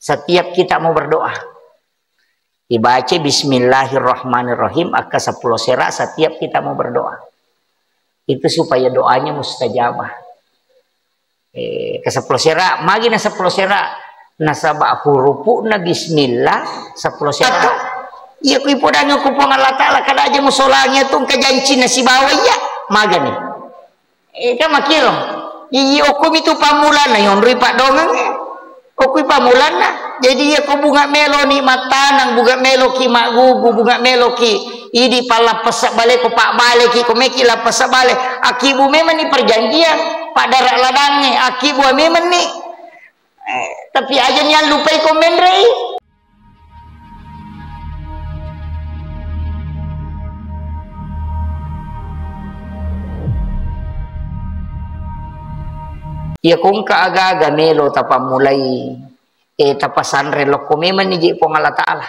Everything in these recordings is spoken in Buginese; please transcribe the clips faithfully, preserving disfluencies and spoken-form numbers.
Setiap kita mau berdoa, dibaca Bismillahirrahmanirrahim, akka sepuluh sera setiap kita mau berdoa. Itu supaya doanya mustajabah. Eh, ke sepuluh sera, magi na sepuluh sera, nasaba hurupu'na bismillah, sepuluh sera. Iya, kui podangi ku Puang Allah Ta'ala, kada aja musolangi tu, engka janci na sibawa iya, magani. Eh, kan makiro. Iya, okumi tu pammulanna, yonroi paddongeng. Okui pammulanna. Jadi, iya ko bunga melo ni mattaneng, bunga melo ki maggugu, bunga melo ki idi pallappasa bale, ko pabbaleki, ko meki lappasa bale. Akibu memang ni perjanjian, paddara ladangnge, akibu memang ni. Eh, tapi aja ni allupai ko menrei. Iya, ko engka aga-aga melo tapammulai, eh, tapasanre lokko memang ni je Puang Allah Ta'ala.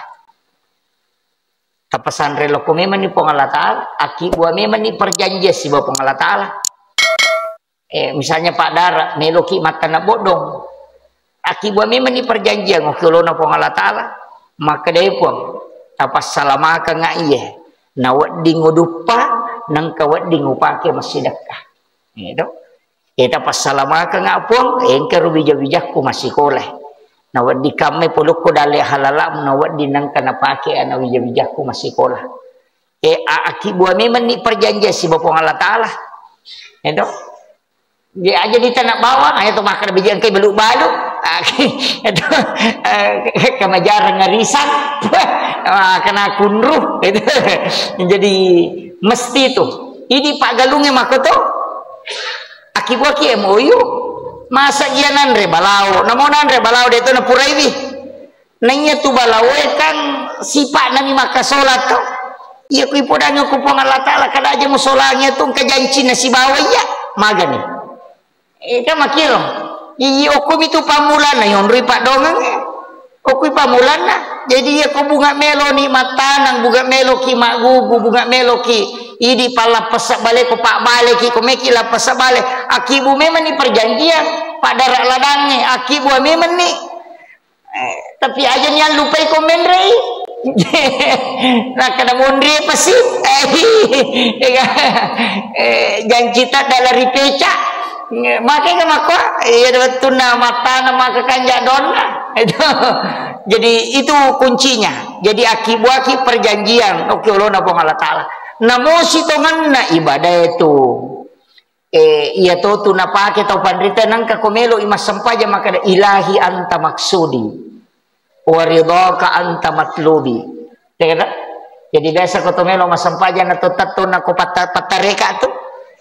Tapasanre lokko memang ni Puang Allah Ta'ala, akibua memang ni perjanjian siba Puang Allah Ta'ala. Eh, misalnya paddara, meloki mattana boddong. Akibua memang ni perjanjian, okki olona Puang Allah Ta'ala. Makkedai Puang, tapassalamakeng iye. Nawedding uduppa, nengka wedding upake massidekka. Gitu. Eh, tapassalamakeng Puang, engka ro wija-wijakku massikola. Nawedding kamme polokko dalle halalamu, nawedding nengka napake ana wija-wijakku massikola. Eh, a-, akibua memang ni perjanjian siba Puang Allah Ta'ala. Gitu. Dia aja di tanah bawang, ayo tu makan biji engkai balu-balu. Ah, itu, eh, kemajaran ngarisan. Ah, kena kunru. Itu. Jadi mesti tu. Ini Pak Galungnya mako tu. Akibua ki M O U. Masa iya nanre balao. Namo nanre balao de tu napuraiwi. Naiya tu balaoe kan sipa'na mi makkasola to. Iya, kui podangi ku Puang Allah Ta'ala, kada aja musolangi tu, engka jancinna sibawa iya, magani. Eh, kan makiro. Iya, okumi tu pammulanna, yonroi paddongeng. Okui pammulanna. Jadi, iya ko bunga melo ni mattaneng, bunga melo ki maggugu, bunga melo ki idi pallappasa bale, ko pabbaleki, ko meki lappasa bale. Akibu memang ni perjanjian, paddara ladangnge, akibu memang ni. Eh, tapi aja ni allupai ko menrei. Nakkeda monri pasi. Eh, eh, janci tadda lari peca. Makai ka makko, iya, wettunna mattana maka kanja donna. Itu. Jadi itu kuncinya. Jadi akibuaki perjanjian, okki olona Puang Allah Ta'ala. Namosi tongenna ibadah itu. Eh, iya to tu napake tau panrita, nengka ko melo i massempajang makkeda, "Ilahi anta maksudi, wa ridhaka anta matlubi." Ya kan? Jadi biasa ko to melo massempajang na to tatto na ko patta-, pattareka tu,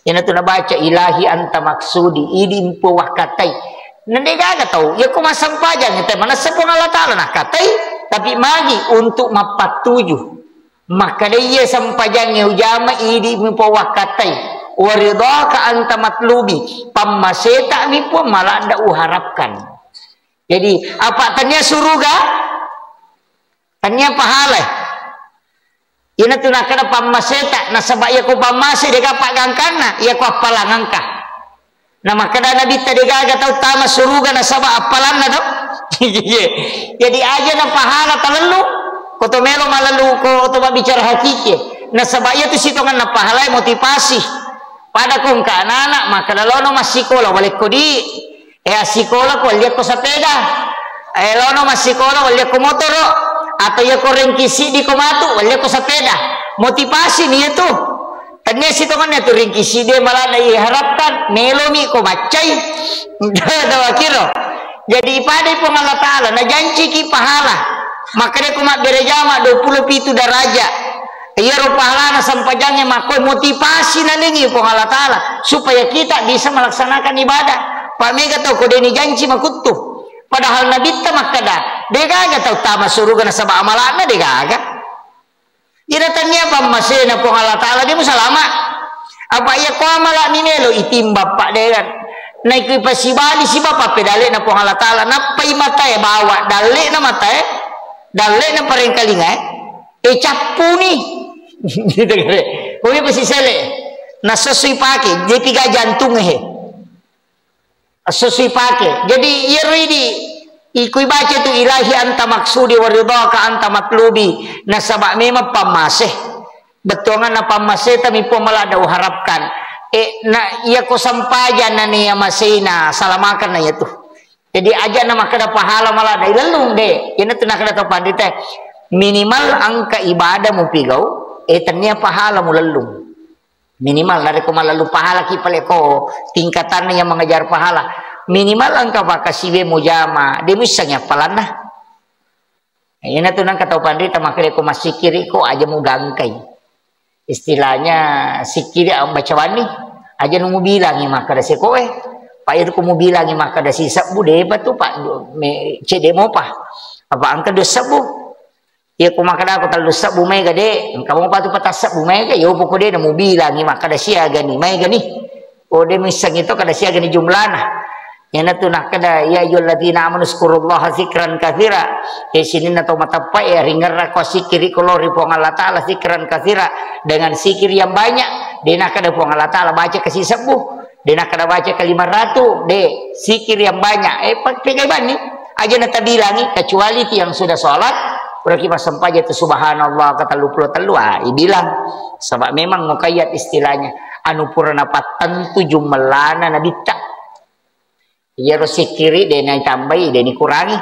ina tu nabaca, "Ilahi anta maksudi, idi mpo wakkatai." Nende gaga tau, ya ko massempajang te manessa Puang Allah Ta'ala nakkatai, tapi magi untuk mappattuju. Makkeda iya sempajangnge ujama idi mi Puang wakkattai. Wa ridhaka anta matlubi. Pammaseta mi Puang maladda uharapkan. Jadi, apa tania suruga? Tania pahala. Ina tu nakkeda pammaseta, nasaba iya ko pammase deka paggangkanna, iya ko appalangengka. Na makkeda Nabitta, degaga tau tama suruga nasaba appalanna to. Iya. Jadi aja na pahala talellu, ko to melo malellu, ko to mabbicara hakiki. Nasaba iya tu sitonganna pahala motivasi. Pada ko engka anak-anak, makkeda lono massikola, walekko di, eh, assikola ko, walliakko sepeda. Eh, lono massikola, walliakko motoro. Atau iya ko rengki siddi ko matu, walliakko sepeda. Motivasi ni iya tu. Tennia sitongenna tu ringki siddi maladda iharapkan, melomi ko maccai. Tawakiro. Jadi ipadai Puang Allah Ta'ala, najanciki pahala. Makkedai ko mabbere jama dua puluh pitu daraja. Iyaro pahalana sempajangnge makko motivasi nalengi Puang Allah Ta'ala supaya kita bisa melaksanakan ibadah. Pak mega tau ko deni janci makuttu. Padahal Nabitta makkeda, degaga tau tama suruga nasaba amalana degaga. Ina tania pammasena Puang Allah Ta'ala, de musalama. Apa iya ko amala mi melo itimbang paddegan. Naiki pasibali siba pappedalena Puang Allah Ta'ala. Nappai matae bawa, dallena matae, dallena parengkalingae. E cappuni. Gitu kare. Kumi pasi sele. Nasosoi pake, jepiga jantung he. Esso sipake. Jadi, iyaro idi, Iko ibaca tu, "Ilahi anta maksudi wa ridhaka anta matlubi." Nasaba memang pammase. Bettuanganna pammaseta mi Puang maladda uharapkan. E, na iya ko sampajang na nia masena, salamakan na iya tu. Jadi aja na makkeda pahala maladda, ilellung de. Ina tu nakkeda tau panrita, minimal engka ibadah mupigau, e, tennia pahala mulellung. Minimal narekko malellung pahala ki pale ko tingkatanna yang mengejar pahala. Minimal engka pakkasiwe mujama, de muissengi appalanna. Ina tu nengka tau panrita makkeda ko massikiri ko aja mugangkai. Istilahnya sikkiri ambacawanni, aja nu mubilangi makkeda sekoe. Pa iya tu ko mubilangi makkeda sisebbu, depa tu pa me cedde mopa. Apa engka dua sebbu. Iya ko makkeda ko tellu sebbu mega de, engka mopa tu patang sebbu mega, yo poko de na mubilangi makkeda siaga ni mega ni. Ko de missengi to kada siaga ni jumlana. Ina tu nakkeda, "Ya ayyuhalladzina amanu dzkurullaha dzikran katsira." He sininna tau mateppa e, ringerrako sikkiri ko lao ri Puang Allah Taala dzikran katsira, dengan zikir yang banyak. De nakkeda Puang Allah Taala baca kasi sebbu, de nakkeda baca kalima ratu, de, zikir yang banyak. E, pa-, pegai banni, aja na tabilangi, kecuali ti yang sudah sholat, berarti massempajang tu subhanallah ka tellu pulo tellu, ah, ibilang. Sebab memang muqayyad istilahnya. Anu pura napattentu jumellana nabitta. Iyaro sikkiri de naitambai, de nikurangi.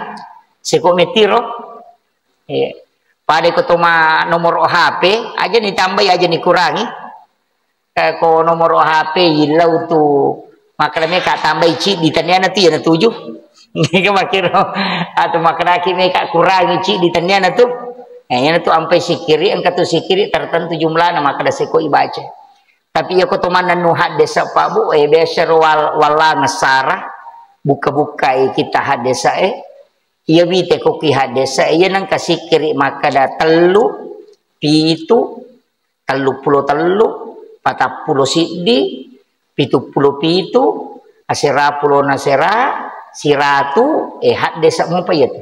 Seko metiro. Iya. Pada ko toma nomor H P, aja nitambai, aja nikurangi. Eh, ko nomor H P illau tu makkeda meka tambai ciddi, tenniana tu iyana tuju. Nega makkiro. Atau makkedaki meka kurangi ciddi, tenniana tu. Eh, iyana tu ampai sikkiri, engka tu sikkiri tertentu jumlana makkeda seko ibaca. Tapi iya ko to mannennu haddesa, Pak Bu, eh, biasa ro wal-, wallangeng sara, bukka-bukkai kita haddesa, eh. Iya wite ko ki haddesa, iya nengka sikkiri makkeda tellu, pitu, tellu pulo tellu, patang pulo siddi, pitu pulo pitu, asera pulo nasera, siratu, eh, haddesa mopa iya tu.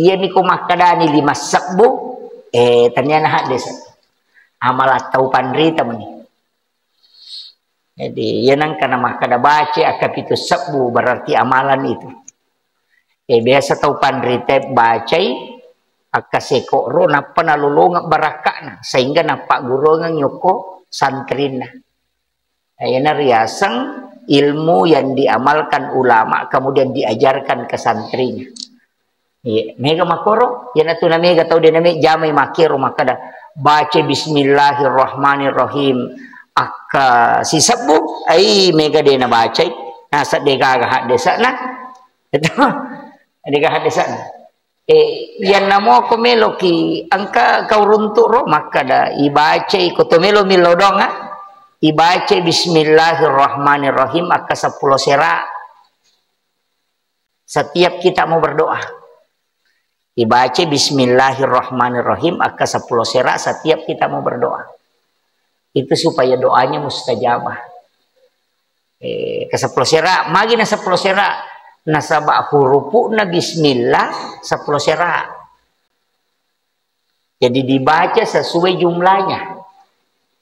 Iyami ko makkedani lima sebbu, eh, tenniana haddesa. Amalan tau panrita meni. Jadi, iya nengka na makkeda baca akka pitu sebbu, berarti amalan itu. Eh, biasa tau panrita bacai akka seko ro, nappa nalolongeng barakka'na, sehingga nappagguruangeng yokko santrinna. Iyana riaseng ilmu yang diamalkan ulama, kemudian diajarkan ke santrinya. Iya, mega makoro, iyana tu na mega tau de na me jamai makkero makkeda, "Baca bismillahirrahmanirrahim." Akka sisebbu, ai mega de na bacai, nasa de gaga haddesana. Itu, de gaga haddesana. Eh, iyanna moko meloki engka kau runtu ro makkeda, ibacai ko to melo millau doang, ah. Ibacai bismillahirrahmanirrahim akka seppulo sera. Setiap kita mau berdoa. Ibacai bismillahirrahmanirrahim akka seppulo sera setiap kita mau berdoa. Itu supaya doanya mustajabah. Eh, ke seppulo sera, magi na seppulo sera, nasaba hurupu'na bismillah seppulo sera. Jadi dibaca sesuai jumlahnya.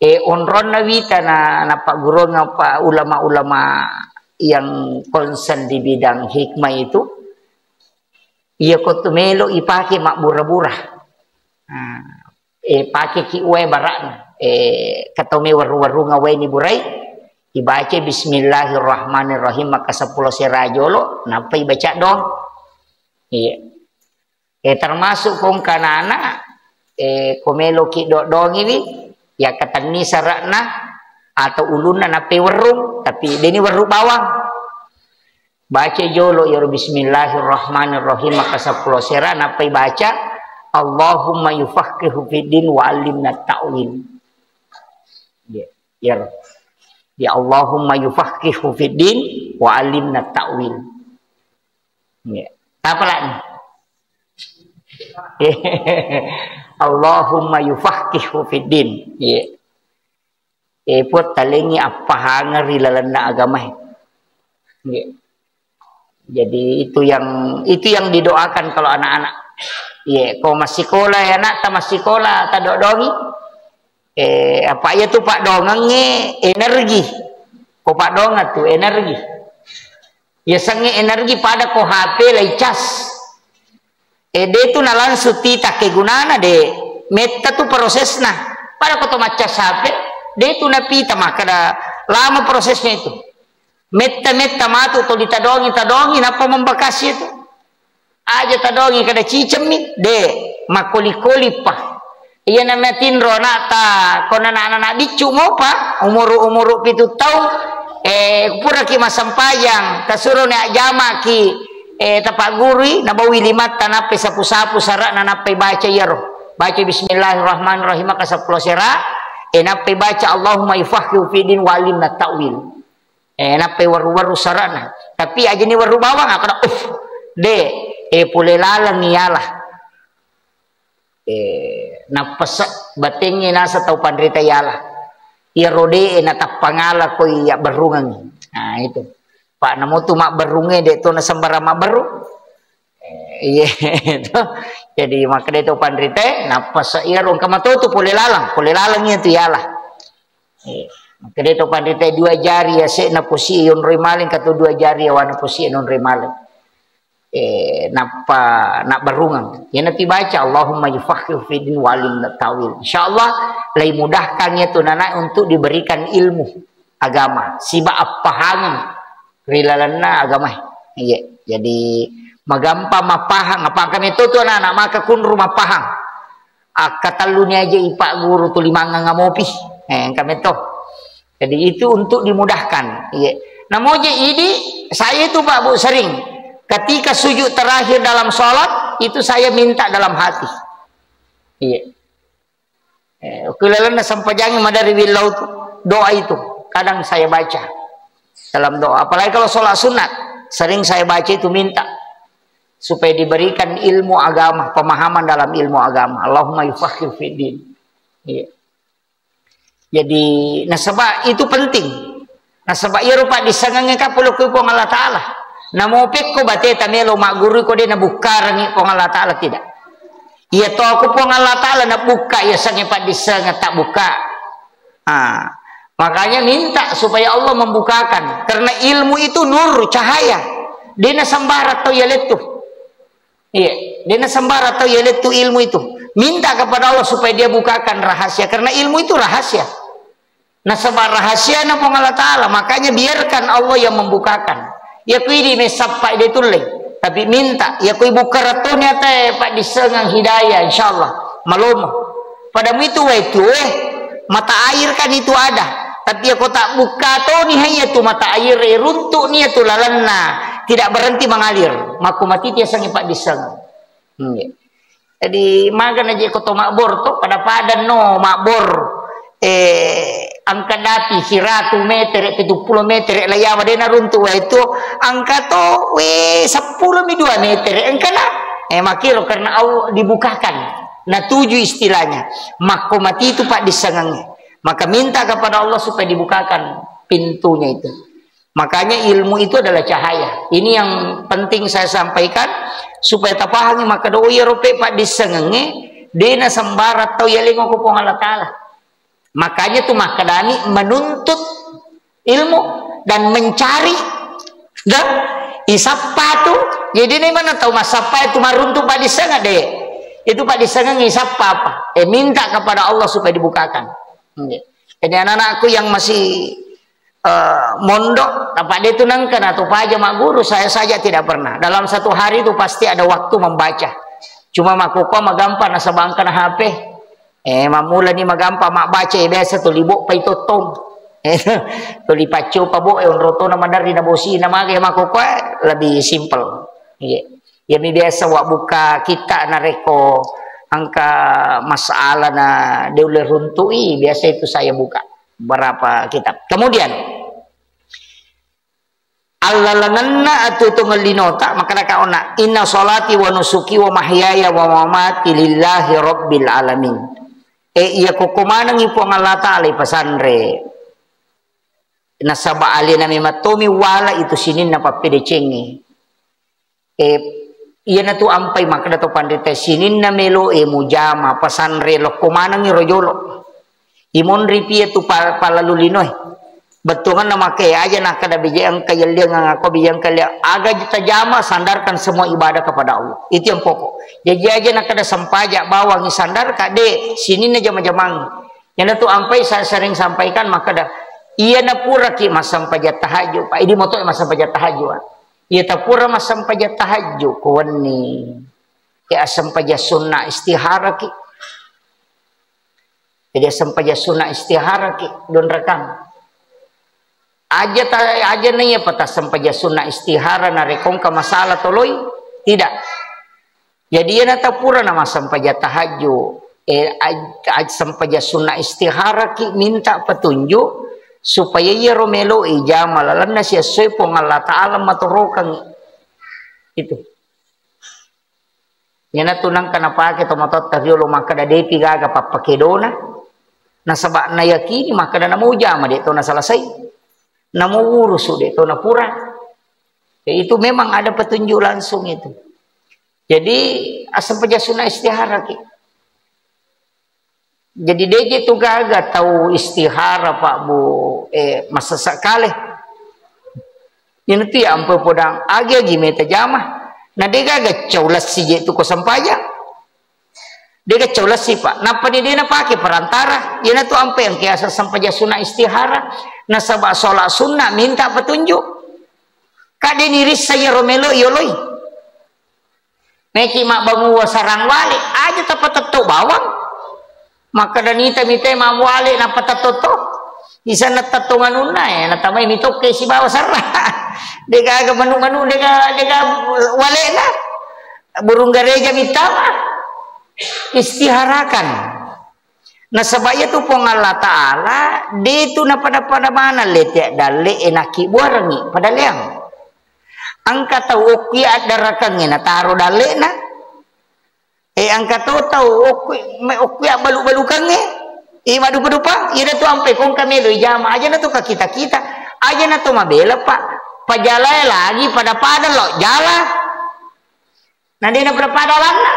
Eh, onronna wita na, napagguruang apa ulama-ulama yang concern di bidang hikmah itu, iya ko tu melo ipake mabbura-bura. Nah, eh, pake ki wae bara'na. Eh, katau me werru-werrunga wae ni burai, ibaca bismillahirrahmanirrahim maka seppulo sera jolo, nappa ibaca dong. Iya. Eh, termasuk kong kanana, eh, ko meloki do-, dongiwi, ya katenni sara'na atau ulunna nappa werrung, tapi deni werru bawang. Baca jolo iyaro bismillahirrahmanirrahim maka seppulo sera, nappai baca Allahumma yufaqihu fid din wa allimna ta'wil. Ya, ya. Ya Allahumma yufaqihu fid din wa allimna ta'wil. Ya. Apa lagi? Allahumma yufaqihu fid din. Ya. Eh, Puang, talengngi appahangeng ri lalenna agamae. Nggih. Jadi itu yang, itu yang didoakan kalau anak-anak. Iya, ko massikola ya anak, ta massikola, ta dodongi. Eh, apa iya tu padongengnge energi. Ko padongeng tu energi. Yasengnge energi pada ko H P lai cas. E, de tu na langsung tita kegunana de. Metta tu prosesna. Pada ko to maccas H P, de tu napita makkeda lama prosesnya itu. Metta-metta matu to ditadongi-tadongi nappa membakasi itu. Aja tadongi kada cicemmi, de, makkoli-koli pa. Iya namatinro anakta, kona anak-anak biccu mopa, umuru-umuru pitu taung, eh, puraki massempajang, tasuroni ajjamaki, eh, tapaggurui, nabawi limatta, nappai sapu-sapu sara'na, nappai baca iyaro. Baca bismillahirrahmanirrahim, maka seppulo sera, eh, nappai baca Allahumma yufaqihu fiddin wa alimna ta'wil. Eh, nappai waru-waru sara'na. Tapi ajani waru bawang, akkeda, "Uff, de, eh, pole laleng iyala." Eh, nappese batengnge nasa tau panrita iyala. Iyaro de, eh, natappangala koi yabberrungengngi. Nah, itu. Pak, namo tu mabberrungnge, de to nasembarang mabberrung. Eh, iya, itu. Jadi, makkeda to panrita, nappese iyaro engka mato tu pole laleng, pole laleng iya tu iyala. Eh, makkeda to panrita dua jari yase'na posi yonroi maleng, kato dua jari yawana posi nonroi maleng. Eh, nappa nabberrungeng. Iyana tibaca, "Allahumma yufaqihu fiddin wa alimna ta'wil." Insyaallah, lai mudahkan ya tu nana untuk diberikan ilmu agama, siba appahangeng ri lalenna agama. Iya, jadi magampa mappahang, apa kami tu tu anak-anak maka kunru mappahang. Akkatelluni aja ipagguru tuli mangngang amopi. Eh, engka metto. Jadi itu untuk dimudahkan. Iya. Namoje idi, saya itu, Pak Bu, sering ketika sujud terakhir dalam sholat, itu saya minta dalam hati. Iya. Eh, ku lalenna sempajangi madari willau tu, doa itu kadang saya baca dalam doa. Apalagi kalau sholat sunat, sering saya baca itu minta supaya diberikan ilmu agama, pemahaman dalam ilmu agama. Allahumma yufaqihu fiddin. Iya. Jadi, nasaba itu penting. Nasaba iyaro paddissengengnge kapolo ku Puang Allah Ta'ala. Namo pekko bateta melo magguru ko de nabukkarengngi Puang Allah Ta'ala, tidak. Iya to ku Puang Allah Ta'ala nabukka iya sengnge paddissengeng tak buka. Ah, makanya minta supaya Allah membukakan. Karena ilmu itu nur, cahaya. De nasembarang tau yalettu. Iya, de nasembarang tau yalettu ilmu itu. Minta kepada Allah supaya dia bukakan rahasia, karena ilmu itu rahasia. Nasaba rahasiana Puang Allah Ta'ala, makanya biarkan Allah yang membukakan. Ya kui di mesappa de tulle, tapi minta. Ya kui buka ratoni atae paddissengeng hidayah, insyaallah. Malomo. Pada muitu wae tu, eh, mata air kan itu ada. Tapi ya kota buka toni hanya tu mata air, eh, runtuk nia tu lalenna, tidak berhenti mengalir. Mako mati tiasangi paddissengeng. Hmm, iya. Jadi, magana je ko to mabbor to, pada-pada no mabbor, eh, angka dapi siratu metere, pitu pulo metere, layawa de naruntu wae tu, angka to, we, seppulo mi dua metere, engkana, eh, makiro karena Allah dibukakan. Nah, tujuh istilahnya. Makko mati itu paddissengengnge. Maka minta kepada Allah supaya dibukakan pintunya itu. Makanya ilmu itu adalah cahaya. Ini yang penting saya sampaikan supaya tapahangi, maka do iya rope paddissengengnge, de nasembarang tau yalengo ko Puang Allah Ta'ala. Makanya tu makkedami menuntut ilmu dan mencari, dan isappa tu. Jadi ini mana tau massappa itu maruntu paddissengeng de. Itu paddissengeng isappa apa? Eh, minta kepada Allah supaya dibukakan. Jadi anak-anakku yang masih eh, mondok, apa de tu nengka na to paja magguru, saya saja tidak pernah. Dalam satu hari itu pasti ada waktu membaca. Cuma makkokkoe magampa nasaba engka na H P. Eh, mammula ni magampa mabbaca, eh, biasa tuli boppa i tottong. Eh, tuli paccopa bo, eh, onrotona maderri na bosi na mage makkokkoe lebih simple. Iya. Iya mi biasa wa buka kita narekko engka masalah na de ulle runtui, biasa itu saya buka berapa kitab. Kemudian, allalengenna atuo tongeng linota, makkeda ka onna, "Inna sholati wa nusuki wa mahyaya wa mamati lillahi rabbil alamin." E, iya kokko manengngi Puang Allah Ta'ala ipasanre. Nasaba alena memang tomi wala itu sininna pappedecengnge. Eh, iyanatu ampai makkeda to panrita, sininna melo e mujama, pasanre lokko manengngi ro jolo. Imonri pie tu pa-, palalu linoe. Bettuanna makkeda aja nakkeda biji engka yelliang, ngako biji engka yelliang. Aga tajama, sandarkan semua ibadah kepada Allah. Itu yang pokok. Jadi aja nakkeda sempajang bawang isandarka, de, sininna jama-jamang. Iyanatu ampai saya sering sampaikan makkeda, iya napuraki massempajang tahajud, Pak. Idi moto massempajang tahajud, Pak. Iya tapura massempajang tahajud ko wenni. Ya sempajang sunnah istiharaki. Jadi sempajang sunnah istiharaki, donrakang. Aja ta, aja naiya pata sempajang sunnah istihara narekongka masalah toloi? Tidak. Jadi iyana tapura na massempajang tahajud, eh, aj, aj, sempajang sunnah istiharaki minta petunjuk supaya iyaro melo ijama lalenna siessoe Puang Allah Ta'ala matorokangi. Itu. Iyanatu nengka napake tomatoatta riolo makkeda depi gaga pappakedona. Nasaba nayakini makkeda namujama de to nasalasai. Namuwurusu de to napura. Ya, itu memang ada petunjuk langsung itu. Jadi asempajang sunnah istiharaki. Jadi deje tu gaga tau istihara Pak Bu, eh, masessa kale. Iyanatu ya ampe podang agi-agi meta jama. Na de gaga cau lessi je tu ko sempajang. De gaga cau lessi Pak. Nappa de de napake perantara. Iyanatu ampe yang kiasa sempajang sunnah istihara. Nasaba sholat sunnah minta petunjuk. Kade nirissa ya romelo yoloi. Meki mabbanguwa sarang wale, aja tapatetto bawang. Makkeda nita mite mawale napatetto to. Isanna tetto manunna, eh, natamai mitokke sibawa sarra. Degaga manu-manu, dega, dega walena. Burung gareja mitama. Istiharakan. Nasaba iyatu Puang Allah Ta'ala, de tu napada-pada maneng lete dalle e nakkibuarengngi padaleang. Engka tau okki addarakengnge nataro dalle'na. Eh, engka to tau okki, me-, okki abbalu-balukengnge. Eh, madupa-dupa, iyana tu ampe kongka melo ijama, aja na to kakita-kita, aja na to mabela, Pak. Pajalae lagi pada-pada lo jala. Na de na pada-pada lanna.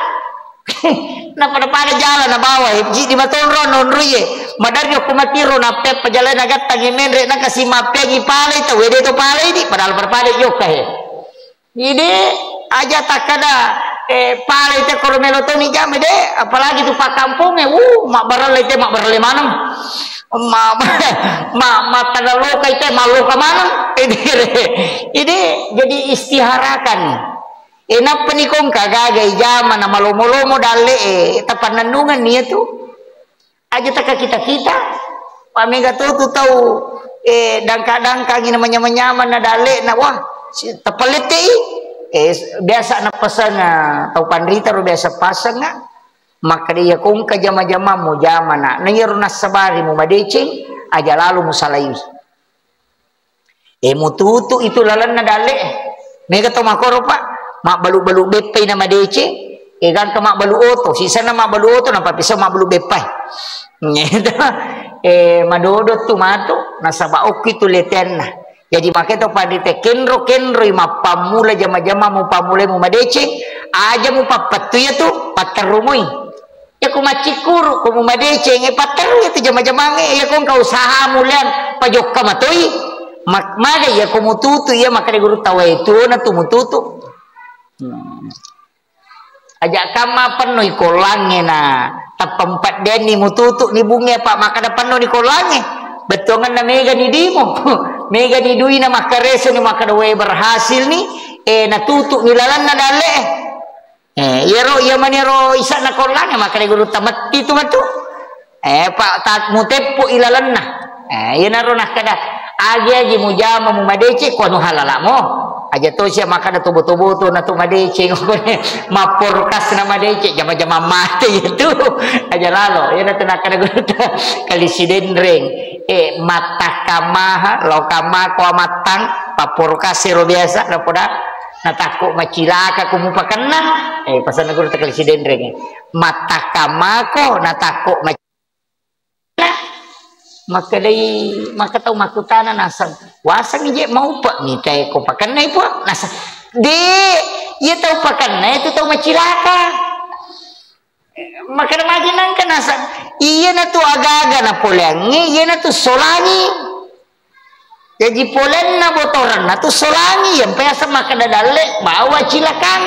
Na pada-pada jala na bawa, eh, ji di matonro nonroi, eh. Madarri okko matiro na pe pajalae na gattang, eh, menre na kasi mappeangi palai tau, eh, de to palai di, padahal pada-pada jokka, eh. Ide aja takkada, eh, pale te koro melo toni jama de, apalagi tu pakkampongnge, wuh, mabbaralle te, mabbaralle maneng. Ma, ma, ma, makkada loka te, malloka maneng. Ide, ide jadi istiharakan. Eh, nappa ni kongka gaga ijama na malomo-lomo dalle, eh, tapannennungan ni tu. Aja takakita-kita. Pamega to tu tau, eh, dangka-dangkangi na manyamang-nyamang na dalle'na, wah, si-, tapallettei. Eh, s-, biasa napasang, ah, tau panrita ro biasa pasang, ah. Makkeda iya kongka jama-jamammu jamana. Na iyaro nassabari mu madeceng, aja lalo musalaiwi. Eh, mututu itu lalenna dalle. Mega to makoro, Pak. Mabbalu-balu beppai na madeceng. Eh, gangka mabbalu oto. Sisenna mabbalu oto, nappa piso mabbalu beppai. Gitu. Eh, madodo tu matu, nasaba okki tu letenna. Jadi makanya to panrita kenro-kenroi mappammula jama-jama mupammulai mu madeceng, aja mupappettu iya tu, patterrumui. Iya ko macikkuru, ko mumadeceng, eh, patterru iya tu jama-jamangnge, iya ko engka usahamu leang, pajokka matoi. Mak-, maga iya ko mututu, iya makkeda guru tawwa itu na tu mututu. Hmm. Aja kamma pennoi kollangnge na tappa mpeddenni mututu ni bunge, Pak, makkeda pennoni kollangnge. Bettuangenna mega ni dimo. Mega ni duina makkareso ni makkeda we berhasil ni, eh, natutu ni lalenna dalle. Eh, iyaro, iya maniro isa'na kollangnge, makkeda guru tametti tu matu. Eh, Pak, ta-, muteppu ilalenna. Eh, iyanaro nakkeda, agi-agi mujama mumadeceng, ko anu halalamo. Aja to sia makkeda tobo-tobo to na tu madeceng, mapporkas na madeceng, jama-jama mate itu. Aja lalo, iyana tu nakkeda guru ta, kali sidenreng. Eh, mattakkamaha, lao kamako amattang, papporkas ero biasa, napoda. Natakko macilaka ko mupakenna, eh, pasanna guru takali sidenreng, eh. Mattakkang mako, natakko mac-, makkedai, maka tau makkutana naseng, waseng je maupe mitae ko pakennai, Puang? Naseng, de, iya tau pakenna itu tau macilaka. Makkeda magi nangka naseng, iyana tu agaga napoleangngi, iyana tu solangi. Jaji polenna botorenna tu solangi, yang biasa makkeda dalle bawa cilakang.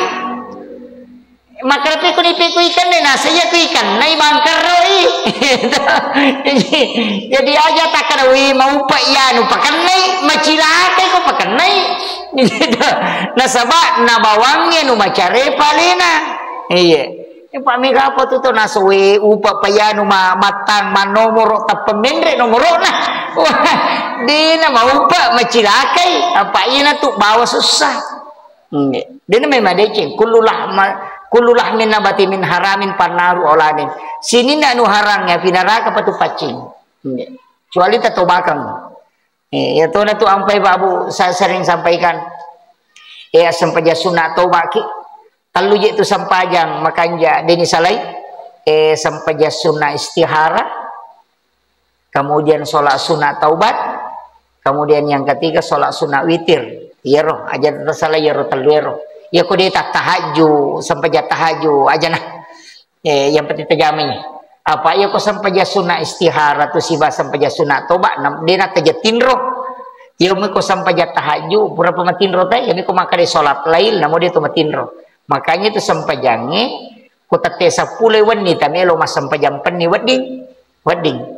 Makkeda pekuni peku ikanne, nasaya ku ikannai bangkarroi. Jadi, jadi aja takkeda, "Wi, maupa iyanu pakennai, macilakai ko pakennai." Gitu. Nasaba nabawangnge nu macare palena. Iya. Pak mega apa tu to naso, "We, upa payanu ma-, mattang manomoro tappa menre nomorona." Wah, dena maupa macilakai, apa ina tu bawa susah. Nggih. Dena memang deceng. Kullu lahma-, kullu lahmin nabati min haramin fannaru aula bih. Sininna anu harang ya, api naraka patu paccing. Nggih. Kecuali tatobakang. Eh, ya tona tu ampai Pak Bu, saya sering sampaikan. Eh, sempajang sunat toba ki. Tellu je tu sempajang makanja deni salai. Eh, sempajang sunat istihara. Kemudian sholat sunat taubat, kemudian yang ketiga sholat sunat witir. Iyaro, aja tersalah iyaro tellu ero. Iya ko de tattahajju, sempajang tahajju, aja nah. Eh, yang penting tajamai. Apa iya ko sempajang sunat istihara tu siba sempajang sunat toba, nam-, de na taja tinro. Iya mi ko sempajang tahajju, pura pa matinro te, iya mi ko makkeda sholat lail, namo de tu matinro. Makanya tu sempajangnge, ko tette seppulo wenni tamelo massempajang penni wedding. Wedding.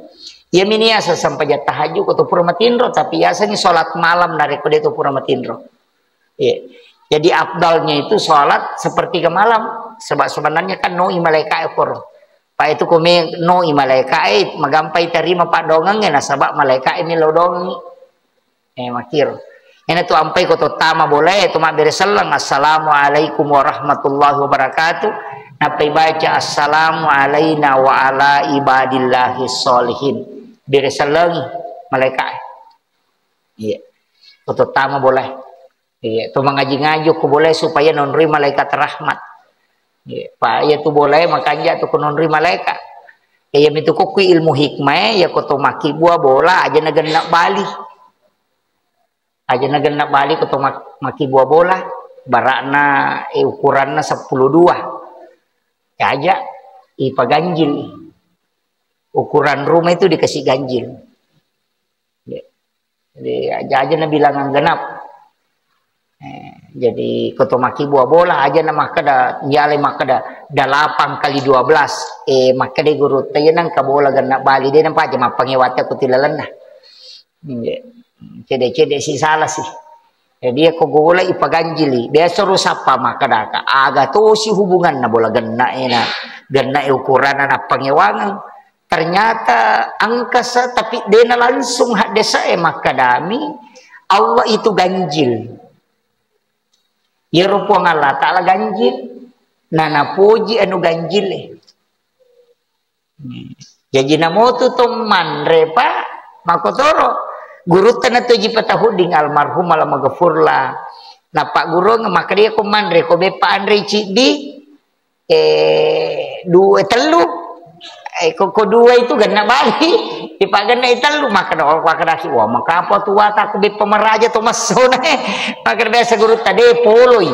Iya mi niasa sempajang tahajud ko to pura matinro, tapi yaseng sholat malam narekko de to pura matinro. Iya. Jadi afdalnya itu sholat sepertiga malam. Sebab sebenarnya kan noi malaika ekor. Pak itu kome noi malaika e magampai tarima padongengnge nasaba malaika e melo dongengngi. Eh, makkiro. Ena tu ampai ko to tama bolae, to mabbere selleng, "Assalamualaikum warahmatullahi wabarakatuh." Nappai baca, "Assalamu alaina wa ala ibadillahi sholihin." Bere sellengi malaika. Iya. Ko to tama bolae. Iya, to mangaji-ngaji ko bolae supaya nonroi malaikat rahmat. Iya, pa iya tu bolae makanja tu ko nonroi malaika. Iya mitu ko kui ilmu hikmah, iya ko to makkibua bola aja nagenna bali. Aja nagenna bali ko to mak-, makkibua bola, bara'na, eh, ukuranna seppulo dua. Ya aja, ipaganjil. Ukuran rumah itu dikasih ganjil. Ya. Jadi, aja, aja nabilang genap. Eh, jadi, ko to makkibua bola, aja na makkeda, yale makkeda, delapan kali dua belas. Eh, makkeda guru, tanya nangka bola genna bali, de nampa aja mappangewate ko tilalenna. Nggih. Cede-cede si salah sih. Jadi, ko gola ipaganjili. Biasa ro sappa makkedaka, aga tosi hubunganna bola genna ena. Genna e ukuranna nappangewangeng. Ternyata angkasa, tapi dena langsung haddesa e makkedami, Allah itu ganjil. Yero Puang Allah Ta'ala ganjil. Nah, napoji anu ganjil e. Jaji namotu to manre, Pak, makkotoro. Gurutta na to ji patahudding almarhum alamaghfurlah. Napaggurung makkeda ko manre, ko beppa anre ciddi, eh, dua, tellu. Eh, ko, ko dua itu genna bali. Ipagenna tellu, makkeda, oh, makkedaki, wah, makapa tu wata ko beppa maraja to massona, eh. Makkeda biasa gurutta, de poloi.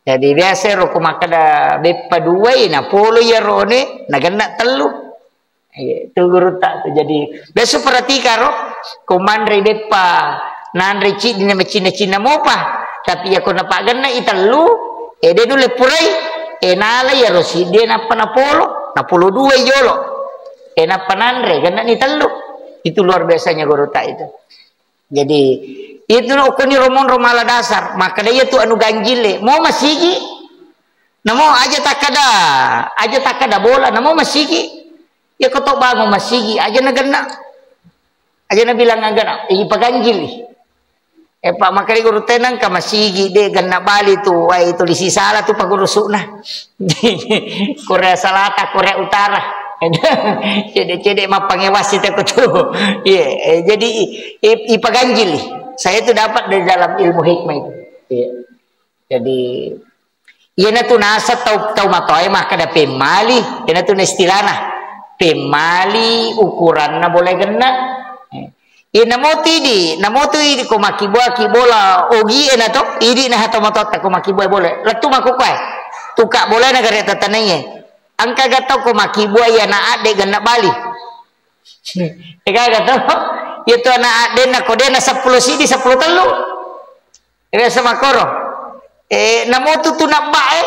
Jadi, biasa ro ko makkeda beppa duai, na polo iyaro ne, na genna tellu. Iya, tu gurutta tu. Jadi, biasa perhatika ro, ko manre beppa, nanre ciddi na macinna-cinna mopa. Tapi iya ko napaggenna i tellu, e de nulle purai, e nala iyaro siddi, nappa napolo, napolo dua i jolo. E nappa nanre, genna ni tellu. Itu luar biasanya gurutta itu. Jadi, itu no koni romonro mala dasar. Makkeda iya tu anu ganjile. Mo masigi. Namo aja takkeda, aja takkeda bola. Namo masigi. Iya ko to bangun masigi. Aja na genna. Aja na bilang genna. Ipaganjili. Eh, Pak, makkeda guru tenang ka masigi. De genna bali tu. Wai, tulisi salah tu pagurusuna. Korea Selatan, Korea Utara. Cede-cede mappangewasi teko tu. Iya, eh, jadi i-, i-, ipaganjili. Saya itu dapat dari dalam ilmu hikmah itu. Iya. Jadi, iyana tu nasa tau, tau matoae makkeda pemmali, iyana tu na istilahna. Pemmali ukuranna bola genna. Eh. Iya, namo tu idi, namo tu idi ko makkibua ki bola ogi e na to, idi na hato matotta ko makkibua bola. Lettu makkukuae. Tuka bola na gare tatanaiye. Engka ga tau ko makkibua iya na adde genna bali. Ega ga tau. Iya tu anak denna ko denna seppulo sidi, seppulo tellu. Biasa makoro. Eh, namo tu tu nabbae,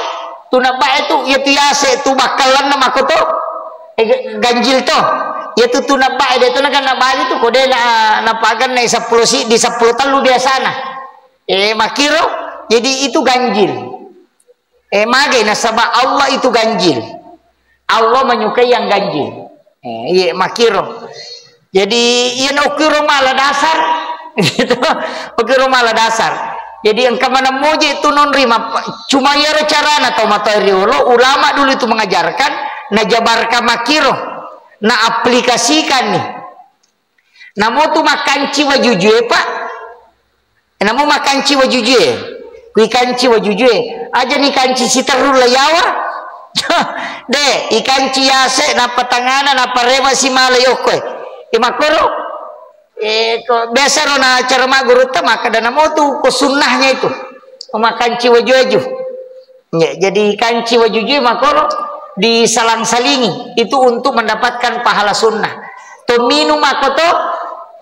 tu nabbae tu, iya tu yase tu bakkallanna makoto. Eh, ga-, ganjil to. Iya tu tu nabbae de tu nakan nabali tu ko denna, napaganna seppulo sidi, seppulo tellu biasana. Eh, makiro, jadi itu ganjil. Eh, magai nasaba Allah itu ganjil. Allah menyukai yang ganjil. Eh, iya, makiro. Jadi, iya, na ukiro mala dasar. Gitu. Ukiro mala dasar. Jadi, engka maneng moje tu non rima. Cuma iyaro carana tau matoa riolo, ulama dulu itu mengajarkan, najabarkan makiro. Na aplikasikan nih. Namo tu makanci wajujue, Pak. Namo makanci wajujue. Kui kanci wajujue. Aja ni kanci siterru la yawa. De, ikanci yase, nappa tangana, nappa rema si mala yokkoe. E makkoro. Eh, ko biasa ro na cara maggurutta makkeda namo tu ko sunnahnya itu. Makanci waju-waju. Ya, jadi kanci wajujui makoro disalang-salingi. Itu untuk mendapatkan pahala sunnah. To minum ako to,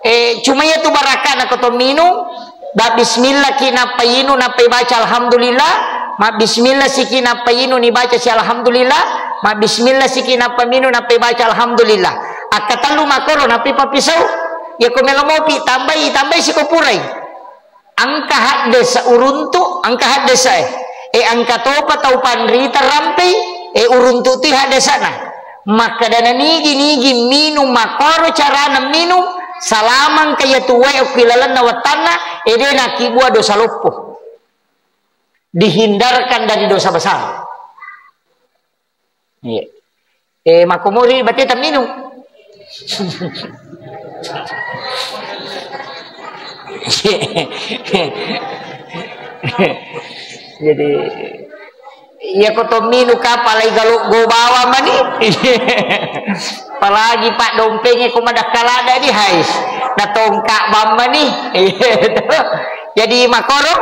eh, cuma iya tu barakana ko to minum, ba bismillah ki nappa inu, nappa baca alhamdulillah, ma bismillah siki nappa inu ni baca si alhamdulillah, ma bismillah siki nappa minum, nappa baca alhamdulillah. Akka tellu makoro nappi papisau, ya ko melo mopi, tambai, tambai siko purai. Engka haddesa uruntu, engka haddesa e. E, engka topa tau panrita rampei, e, uruntu tu haddesana. Makkadana nigi-nigi minum, makkoro carana minum, salamang kaya tuwae okki lalenna wettanna, e, de nakibua dosa loppo. Dihindarkan dari dosa besar. Iya. Eh, makkomori bateta minum. Jadi, iya ko to minum kapalai galo go bawa mani. Apalagi pak dompengnya ko madakkalada di hais. Na tongka bamba ni. Jadi makoro,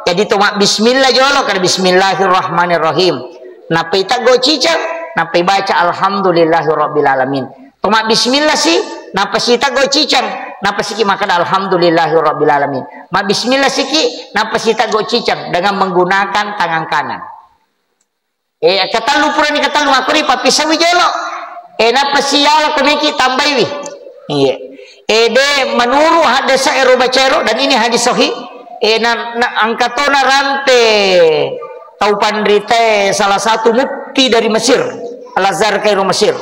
jadi to mak bismillah jolo, kada bismillahirrahmanirrahim. Nappai teggo cicang, nappai baca alhamdulillahirabbil alamin. To mabbismillah si, nappa si teggo cicang, nappa siki makkeda alhamdulillahirabbil alamin. Mabbismillah siki, nappa si teggo cicang dengan menggunakan tangan kanan. Eh, ketellu purani ketellu makkori pappisawi jolo. Eh, nappa si yala koneki tambaiwi. Iya. Eh, de menurut hadis ero bacero dan ini hadis sahih. Eh, na, na, angkatona rampe tau panritae salah satu mufti dari Mesir, Al-Azhar Kairo Mesir.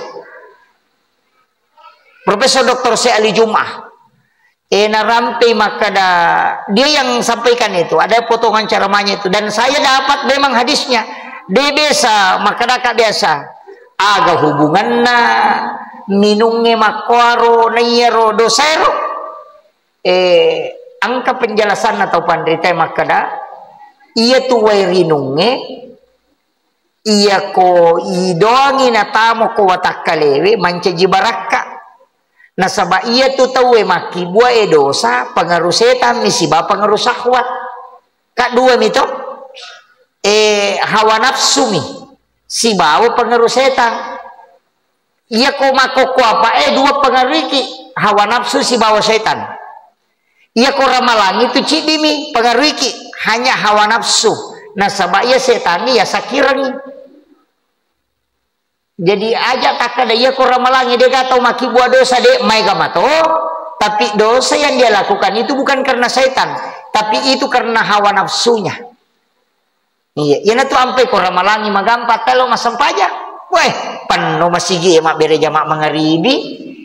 Profesor Doktor Syekh Ali Jum'ah. Eh, narampei makkada, dia yang sampaikan itu, ada potongan ceramahnya itu, dan saya dapat memang hadisnya. De biasa, makkadaka biasa. Aga hubunganna minungnge makkoaro naiyaro dosaero? Eh, engka penjelasanna tau panritae makkada, iya tu wae rinungnge, iyako idoangi natamo ko watakkalewe mancaji barakka. Nasaba iya tu tauwe makkibua e dosa, pengaruh setan mi sibawa pengaruh syahwat. Kaddua mi to, eh, hawa nafsu mi sibawa pengaruh setan. Iyako makkokko apa e dua pengaruhiki, hawa nafsu sibawa setan. Iyako ramalangi tu ciddimi pengaruhiki, hanya hawa nafsu. Nasaba iya setangnge iya sakirengngi. Jadi aja takkada iyako ramalangi dega tau makkibua dosa de maega mato, tapi dosa yang dia lakukan itu bukan karena setan, tapi itu karena hawa nafsunya. Iya, iyanatu ampai ko ramalangi magampa telo massempajang. Weh, penno masigi e mabbere jama mangaribi.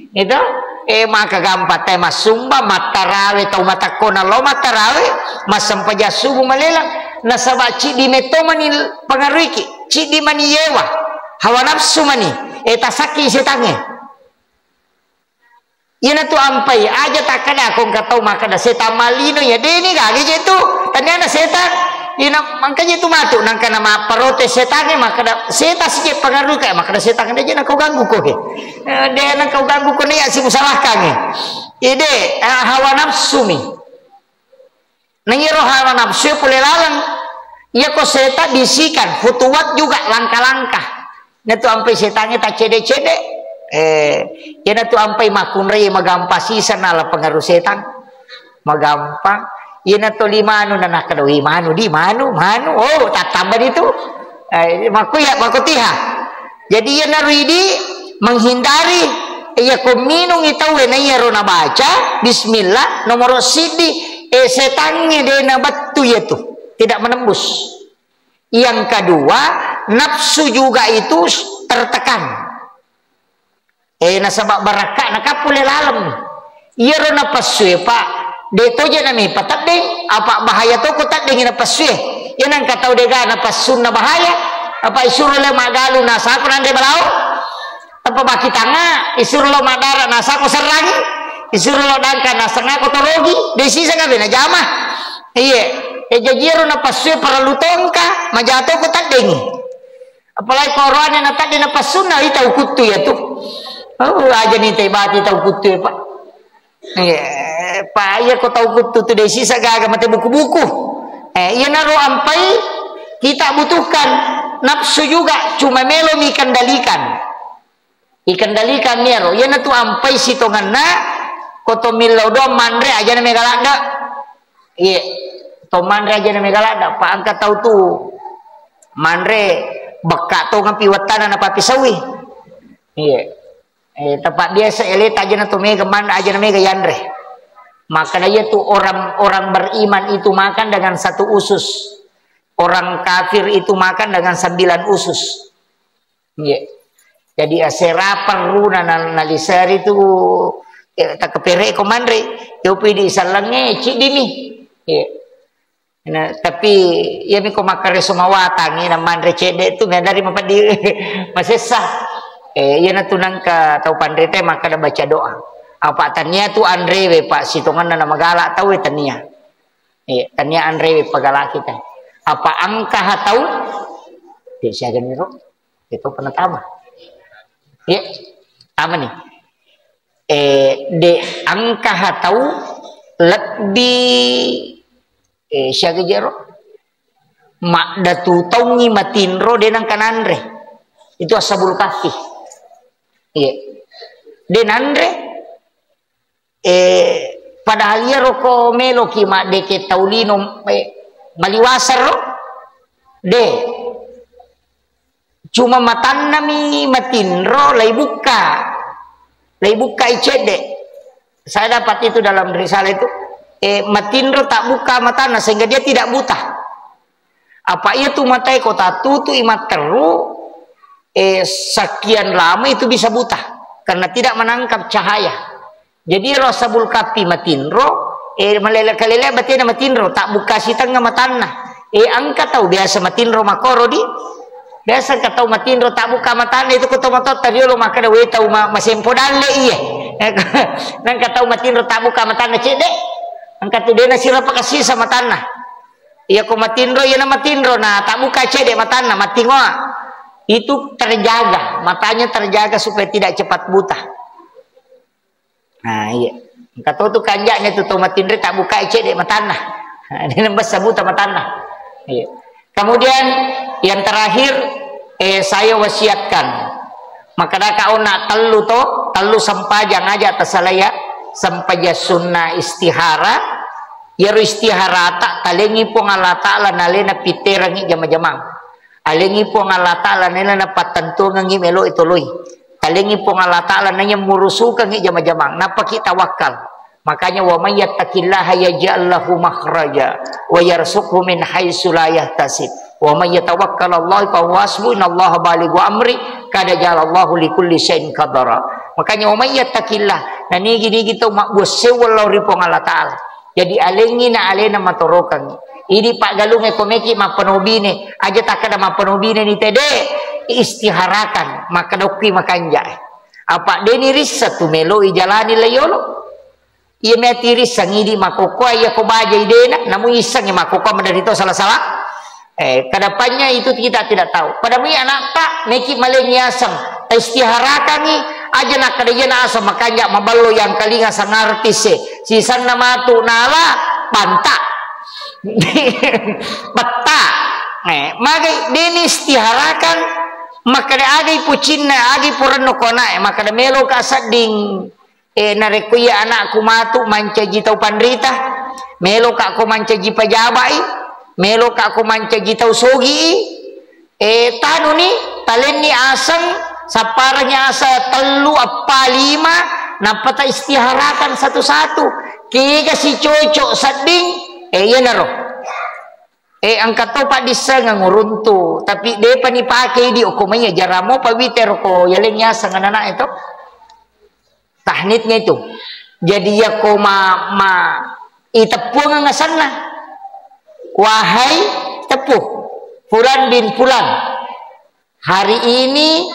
Itu, eh, maka gampa te massumba, mattarawe tau matakko nallo mattarawe, massempajang subuh malelang. Nasaba ciddi metto mani pengaruhiki, ciddi mani yewa, hawa nafsu mani, eh, tasakki setangnge. Iyanatu ampai, aja takkada ko engka tau makkada setang malino ya, deni gage je tu, taniana setang. Ina mangkaje tu matu, nangka na mapparote setangnge makkada, setang sije pengaruh kayak makkada setang de je na kau ganggu ko he. Eh, de na kau ganggu ko ne ya si musalahkangnge. Ide, eh, hawa nafsu mi. Nengiro hawa nafsu pole laleng. Iyako setang bisikan, khutuwat juga langkah-langkah. Natu ampai setangnge taccede-cede. Eh, iyanatu ampai makkunrai magampang sisa nala pengaruh setan. Magampang. Iyanatu limanu na nakkeda, "Wi, manu di, manu, manu." Oh, tattamba di tu. Eh, makku ya, makku tiha. Jadi iyanaro idi menghindari, iya ko minungi tauwe na iyaro nabaca bismillah nomoro siddi, eh, setangnge de nabettu iyatu. Tidak menembus. Yang kedua, nafsu juga itu tertekan. Eh, nasaba barakka nakappu le laleng. Iyaro napassue, Pak, de toje nami pateddeng, apa bahaya toko teddengi napassue. Iya nangka tau dega napassunna bahaya, apa isuro le magalu nasako nanre balao? Apa baki tanga, isuro lo madara nasako serrangi, isuro lo dangka nasengako torogi, de sisa kabe najama. Iye, eh, jaji iyaro napassue parellu tongka, maja toko teddengi. Apalagi koroane na tadde napassunna, ita ukuttu ya tu. Oh, aja ni tebati tau kuttu ya, Pak. Eh, Pak, iya ko tau kuttu tu de sisa gaga mate buku-buku. Eh, iyanaro ampai kita butuhkan. Nafsu juga cuma melo mi kendalikan. Ikendalikan iyaro. Iyanatu ampai sitongenna ko to millau doang manre aja na mega ladde. Iya. To manre aja na mega ladde, pa engka tau tu manre bekka tongeng pi wettana napapisaui. Iya. Eh, tempat biasa eleta aja na to mega manre aja na mega yanre. Makanya iya tu orang, orang beriman itu makan dengan satu usus. Orang kafir itu makan dengan sembilan usus. Iya. Jadi asera perruna na, naliseri tu, eh, takkepereko manre. Yopi di sallangnge ciddi mi. Iya. Nah, tapi iya mi ko makkareso mawatang, iya na manre cedde tu, mendari mapeddi masessa. Eh, iya na tu nangka tau panrita makkada baca doa. Apa tania tu anrewe, Pak, sitongenna na magala tau, eh, tania. Iya, tania anrewe pagala kita. Apa engka ha tau? Tidak siaga niro. Itu pernah tama. Iya, tama nih. Eh, de engka ha tau lebbi, eh, siaga jero? Maddatu taungi matinro de nangka nanre. Itu Ashabul Kahfi. Iya. De nanre, eh, padahal iyaro ko meloki maddeke tau lino, eh, maliwaseng ro? De. Cuma matannami matinro, laibukka. Laibukkai cedde. Saya dapat itu dalam risalah itu. Eh, matinro tak buka matana sehingga dia tidak buta. Apa iya tu matae ko tatutui matteru, eh, sekian lama itu bisa buta karena tidak menangkap cahaya. Jadi ro Ashabul Kahfi matinro, eh, malele-kalele batena matinro, tak buka sitengnga matanna. Eh, engka tau biasa matinro makoro di. Biasa engka tau matinro tak buka matanna itu ko to matotta riolo makkeda, "We tau ma-, masempo dalle iye." Nangka tau matinro tak buka matanna cedde. Engka tu dena sira pakasisa matanna. Iya ko matinro, iya na matinro, na tak buka cedde matanna, matingoa. Itu terjaga, matanya terjaga supaya tidak cepat buta. Nah, iya. Engka to tu kanja'na tu to matinro tak buka cedde matanna. Nah, dia nembessa buta matanna. Iya. Kemudian yang terakhir, eh, saya wasiatkan. Makkadaka onna tellu to, tellu sempajang aja tasalaya, sempajang sunnah istihara, iyaro istiharata talengi Puang Allah Ta'ala nalena piterangi jama-jamang. Alengi Puang Allah Ta'ala nalena napattentuangengi melo itoloi. Talengi Puang Allah Ta'ala nanya murusukangi jama-jamang. Napaki tawakkal. Makanya, "Wa may yattaqillaha yaj'al lahu makhraja wa yarzuqhu min haitsu la yahtasib. Wa may yatawakkal 'ala Allah fa huwa hasbuh. Innallaha balighu amri. Qad ja'alallahu likulli syai'in qadara." Makanya, "Wa may yattaqillah." Nah, nigi-nigi tau mabbua sewwa lao ri Puang Allah Ta'ala. Jadi, alengi na alena matorokangi. Idi paggalungnge ko meki mappanobine, aja takkada mappanobine ni tede, istiharakan, makkada okki makanja. Apa deni rissa tu melo ijalani layolo. Iya meti risseng idi makkokkoe, iya ko baja idena, namu issengngi makkokkoe maderri to sala-sala. Eh, kedepannya itu kita tidak tahu. Pada mui anakta, meki malengi aseng, ta istiharakangi, aja nakkeda iya na aseng makanja maballo yang kalinga sang artis e. Sisanna matu nala, banta. Betta. Eh, magai deni istiharakan, Makkeda, "Agai pucinna, agai purenno ko ana'e?" Makkeda, "Meloka sedding, eh, narekko iya anakku matu mancaji tau panrita, meloka ko mancaji pejabai, meloka ko mancaji tau sogi, eh, tanuni, talenni aseng, sapparengngi asa tellu, eppa, lima, nappa ta istiharakan satu-satu. Kega si cocok sedding, eh, iyanaro." Eh, engka to paddissengeng uruntu, tapi depa nipake idi okko maiya jaramo pawite roko yaleng yaseng anana'e to. Tahnitnya itu. Jadi yako ma, ma iteppuangeng asenna. Wahai teppu, Fulan bin Fulan. Hari ini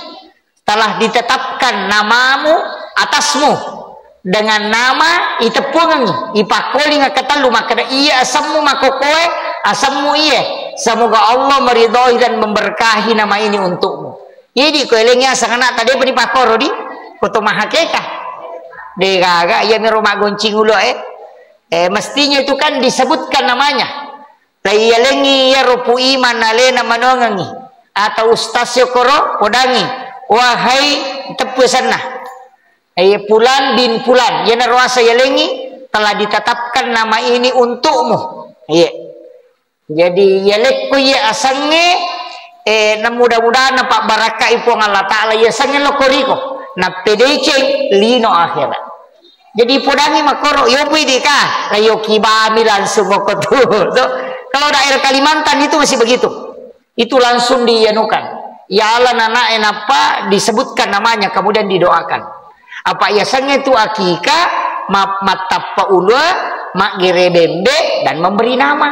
telah ditetapkan namamu atasmu dengan nama iteppuangengngi, ipakkoling akkatallu makkeda, "Iya asemmu makokoe, asemmu iye. Semoga Allah meridhoi dan memberkahi nama ini untukmu." Idi ko elengi aseng anakta depa dipakkoro di, ko to mahakeka. De gaga, iya miro maggoncing ulo e. Eh, mestinya itu kan disebutkan namanya. Taiyalengngi iyaro Pu Iman alena manongengngi, atau ustaz yokoro podangngi, wahai teppu senna, eh, Pulan bin Pulan, iyanaro asa yalengngi, telah ditetapkan nama ini untukmu. Iya. Jadi yalekko iya asengnge, eh, na mudah-mudahan napabbarakkai Puang Allah Ta'ala iya asengnge lokko riko, nappedeceng lino akhirat. Jadi podangngi makkoro, yo pui dika, layo kibami langsung okko tu. So, kalau daerah Kalimantan itu masih begitu. Itu langsung dianukan. Ya Allah, nanae nappa disebutkan namanya, kemudian didoakan. Apa yasengnge tu akika, ma-, mattappa ulua, maggere bembe, dan memberi nama.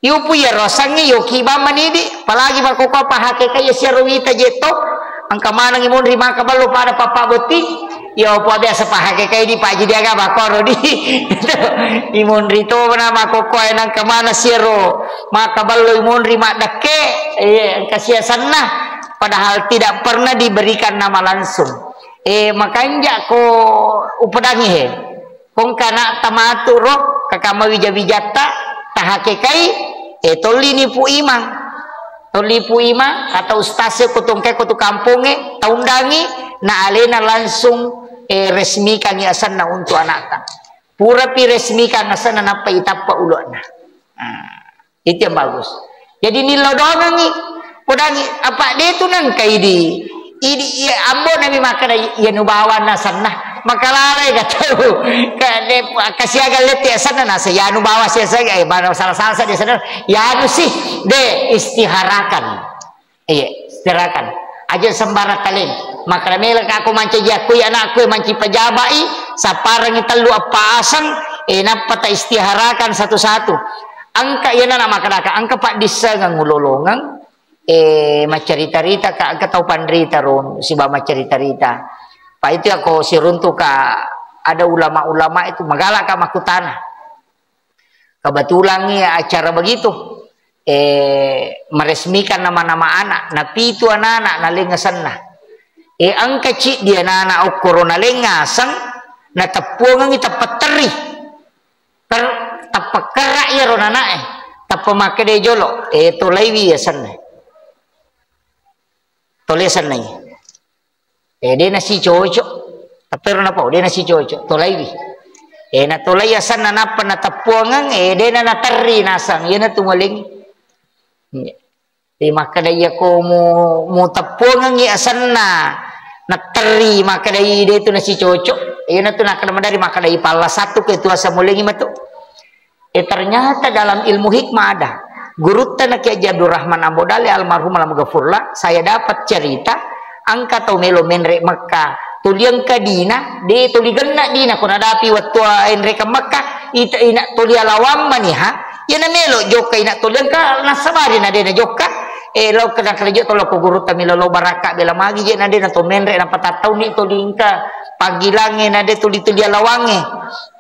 Yupu iyaro asengnge yoki bammanidi, apalagi makkokko pahakekai siaro wita jetto, engka manengngi monri maka ballo pada pappa botting, yo pa biasa pahakekai di paji diaga bakkoro di. Imonri to na makkokko e nengka mana siaro maka ballo imonri maddekke, eh, engka siasenna, padahal tidak pernah diberikan nama langsung. Eh, makanja ko upedangi he. Kongka ana'ta matu ro, kaka mawija-wijatta, tahakekai, eh, tollini Pu Imang. Tolli Pu Imang, kata ustaz e, ko tongke, ko tu kampongnge, taundangi, na alena langsung, eh, resmikangi asenna untuk ana'ta. Purapi resmikan asenna, nappa itappa ulo'na. Nah. Itu yang bagus. Jadi nillau doangengngi, podangngi, apa de tu nengka idi, idi, iya, ambo nami makkeda, iya nubawa nasenna, makalalai ka tau, ka de, kasiaga letti asenna, nasa ya nubawa sia saga, eh, mana salah-salah saja asenna, ya nu sih, de, istiharakan. Iya, istiharakan. Aja sembarang taleng. Makkeda mela ka ko mancaji akui anakku, eh, manci pejabai, sapparengngi tellu eppa aseng, eh, nappa ta istiharakan satu-satu. Engka iyana na makkedaka, engka paddissengeng ulolongeng, eh, maccarita-rita ka, engka tau panrita ro, siba maccarita-rita. Pa itu ako siruntu ka, ada ulama-ulama itu magalak ka makkutana. Kebetulan iya acara begitu, eh, meresmikan nama-nama anak, napitu anak-anak naleng asenna. Eh, engka ciddi anak-anak okkoro naleng aseng, nateppuangengngi teppa terri. Ter-, tappa kerra iyaro nanae, tappa makkeda jolo, eh, tolaiwi asenna. Tole asenna iya. Eh, de nasi cocok. Tapi ro napau, de nasi cocok. Tolaiwi. Eh, natolai asenna nappa nateppuangeng, eh, de na naterri nasang. Iyana tu maling. Iya. Jadi makkeda iya ko mu, mu teppuangengngi asenna, naterri makkeda i de tu nasi cocok. Iyana tu nakkeda madari makkeda i palla satu ke tu asa mulengi matu. Eh, ternyata dalam ilmu hikmah ada. Gurutta na Kiai Haji Abdurrahman Ambo Dalle almarhum alam gafurlah, saya dapat cerita, engka tau melo menre Mekka, tuli engka dina, de tuli genna dina, ko nadapi wettu enrekeng Mekka, ita ina tuli alawang maniha, iyana melo jokka ina tuli engka nasabari na de na jokka, eh, lo kena kelejo to lo ko gurutta milo lo barakka bela magi je na de na to menre na patattauni tuli engka panggilangnge na de tuli-tuli alawangnge.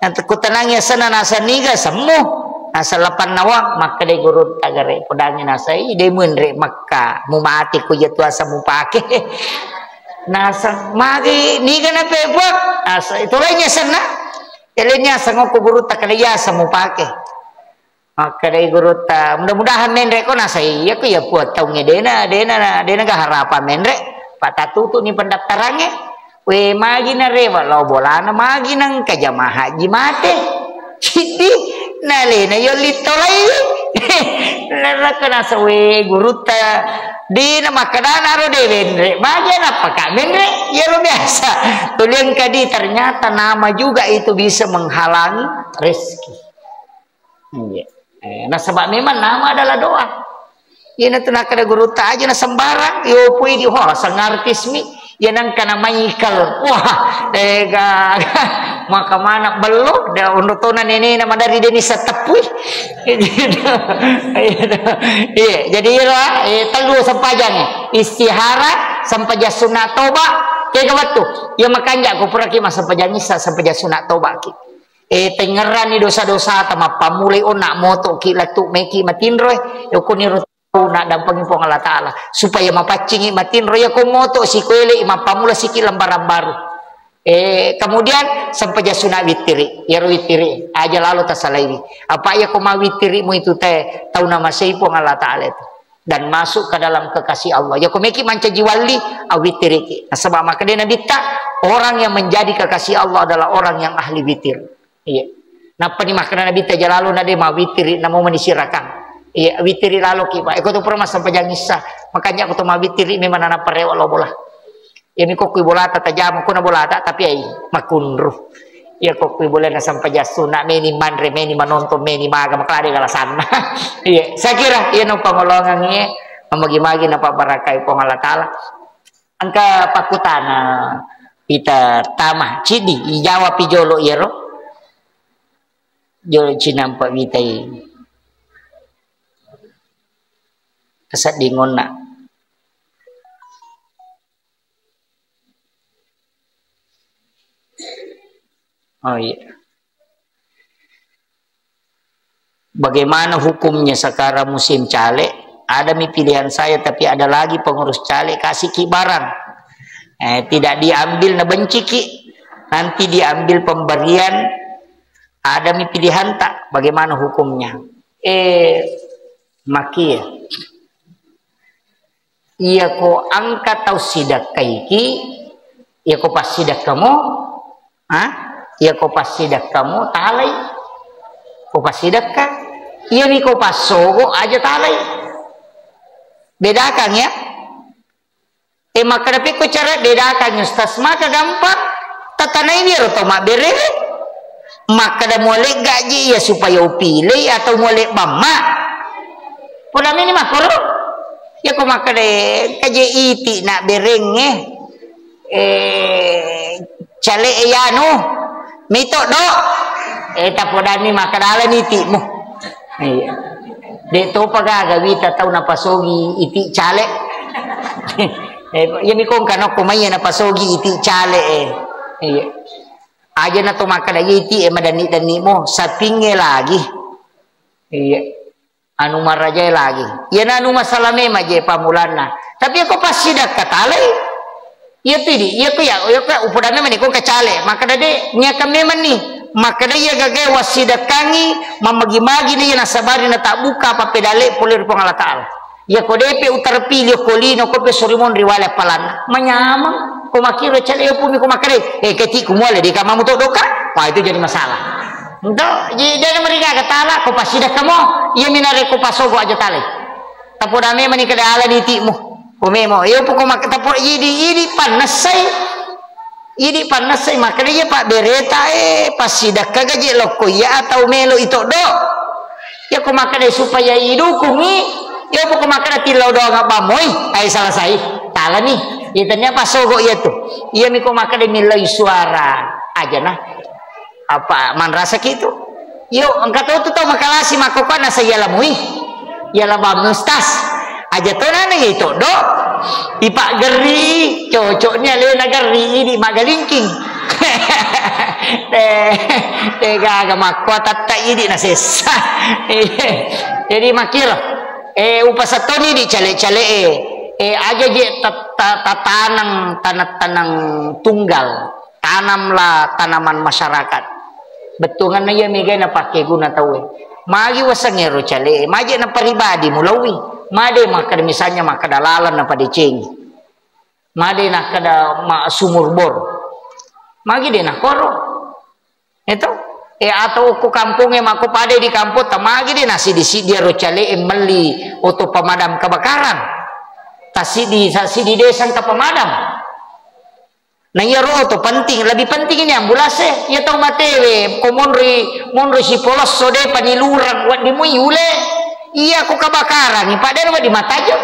Nakutanangi asenna nasa niga semmu, nasa lapanna wang, makkedai gurutta gare, podangi nasa, "Ih, de muenre Mekka, mumati ko iya tu asa mupake." Nasa, "Magi niga nape, Puang?" Asa, tolainya asenna. Elenya aseng okko gurutta kada iya asa mupake. Makkedai gurutta, "Mudah-mudahan menre ko." Nasai, "Iya ko iya puang taungnge dena, dena, dena ga harapa menre." Patatutu ni pendaftarangnge. We, magi narewa lao bolana, magi nangka jamaah haji mate. Ciddi, nalena yolli tolai. Narekko nasa, we, gurutta, dena makkedana ro de menre. Magi nappa ka menre, yero biasa. Tuliang kadi, ternyata nama juga itu bisa menghalangi rezeki. Iya. Eh, nasaba memang nama adalah doa. Iyana tu nakkeda gurutta, "Aja na sembarang, yo pui di, wah, sang artis mi." Iya nangka na Michael. Wah, eh, ga-, maka mana bello, da onro tona nenena madari deni settepui. Iya, jadi iya, eh, tellu sempajang. Istihara, sempajang sunat toba, kega wettu. Iya makanja ko puraki ma sempajang issa, sempajang sunat toba ki. Eh, tengngeranni dosa-dosata, mappammulai onna motoki lettu meki matinroe, yokoniro tau naddampengi Puang Allah Ta'ala, supaya mapaccingi matinro, yako moto sikoelei mappammula siki lembaran baru. Eh, kemudian sempajang sunat wittiri, yaro wittiri, aja lalo tasalaiwi. Apa yako mawittirimu itu te, tau namasei Puang Allah Ta'ala itu. Dan masuk ke dalam kekasih Allah. Yako meki mancaji walli, awittiriki. Nasaba makkeda Nabitta, orang yang menjadi kekasih Allah adalah orang yang ahli witir. Iya. Nappani makkeda Nabitta, "Jalalo na de mawittiri, namo mani sirakang." Iya, wittiri laloki, Pak. Eko tu pura massempajang issa. Makanya aku tu mawittiri memang nanappa rewa lo bola. Iyami ko kui bolata tajama, ko na bolata, tapi ai makunru. Iya ko kui bolana sempajang sunat, meni manre, meni manonton, meni maga, makalade galasanna. Iya, saya kira iya no pangolongan iya, magi-magi napabbarakai Puang Allah Ta'ala. Engka pakkutana, pita tama, cidi, ijawab pi jolo iyaro. Jolo cinampa witai. Keseddingonna. Oh iya. Bagaimana hukumnya sekarang musim caleg? Ada mi pilihan saya, tapi ada lagi pengurus caleg kasih ki barang. Eh, tidak diambil, na benci ki. Nanti diambil pemberian, ada mi pilihan tak? Bagaimana hukumnya? Eh, makia. Iyako engka tau sidekkaiki, iyako passidekkamo, ha? Iyako passidekkamo, talai. Ko passidekka, iyami ko passogo, aja talai. Bedakan ya. Eh, makkeda pekko cara bedakan, Ustaz? Maka gampang. Tatanaiwi ero tau mabbere. Makkeda mualegga ji iya supaya upilei atau mualeg bamma? Poda meni makkoro. Iya ko makkeda, "Kaje iti na berengnge, eh, cale e yanu, mito do." Eh, tapodani makkeda alani itimu. Iya. De topa gaga wita tau napasogi iti cale. Eh, iya mi kongka nokko maiya napasogi iti cale e. Iya. Aja na to makkeda iti e madanni-danni mo, sapingnge lagi. Iya. Anu marajae lagi. Iya na anu masalah memang je pamulanna. Tapi ako passidakka talai. Iya tu idi, iya ku ya, iya ku ya, upoda memang ni ko kacale. Makkeda de, niakan memang ni. Makkeda iya gagae wassidakkangi, mamagi-magi ni iya nasabari na tabbuka apa pedale pole ri Puang Allah Ta'ala. Iya ko depe utarpilih ko lino ko pe sorimun riwale palanna. Manyameng, ko makiro cale yo pumi ko makkeda, eh, keti ku muale di kamamu to doka. Wah, itu jadi masalah. Ento, jadi dia meriga ke tala, ko pasidakka mo, iya minare ko pasogo aja tale. Tapoda memang ni kada ala nitimu. Ko memo, iyo poko mak-, tapo idi, idi pannessai. Idi pannessai, makkeda iya pabbereta e, passidakka gaji lokko iya atau melo itoddo. Iya ko makkeda supaya idukungi, iya poko makkeda tillau doang abbamoi, ai selesai. Talani. Iya tanya pasogo iya tu. Iya miko makkeda millai suara aja nah. Apa manrasa kitu? Yo, engka to tu tau makalasi makkokoanna sa iyala mui. Iyala bang mustas. Aja to nana ye to do. Ipa gerri, cocoknya lena gerri ini magalingking. Eh, eh, gaga makko tatta idi na sessa. Jadi makir, eh, upasattoni di cale-cale e. Eh, aja je tat-, ta-, tatanang tanang-tanang tunggal. Tanamlah tanaman masyarakat. Bettuanganna iya mega napakkeguna tauwe. Magi waseng ero cale, maje na paribadi mulaui. Made makkada misalnya makkada laleng na padecengi. Made nakkada ma sumur bor. Magi de nakoro. Eto? E, atau ko kampongnge mako pade di kampong, tamagi de nasidi-sidi ero cale e melli oto pemadam kebakaran. Tasidi, tasidi desa engka pemadam. Na iyaro oto penting, lebih penting ini ambulans e. Iya tau matewe, ko monri, monri sipolosso de panilurang, waddi mui ule. Iya ko kebakaran, padahal waddi matajeng.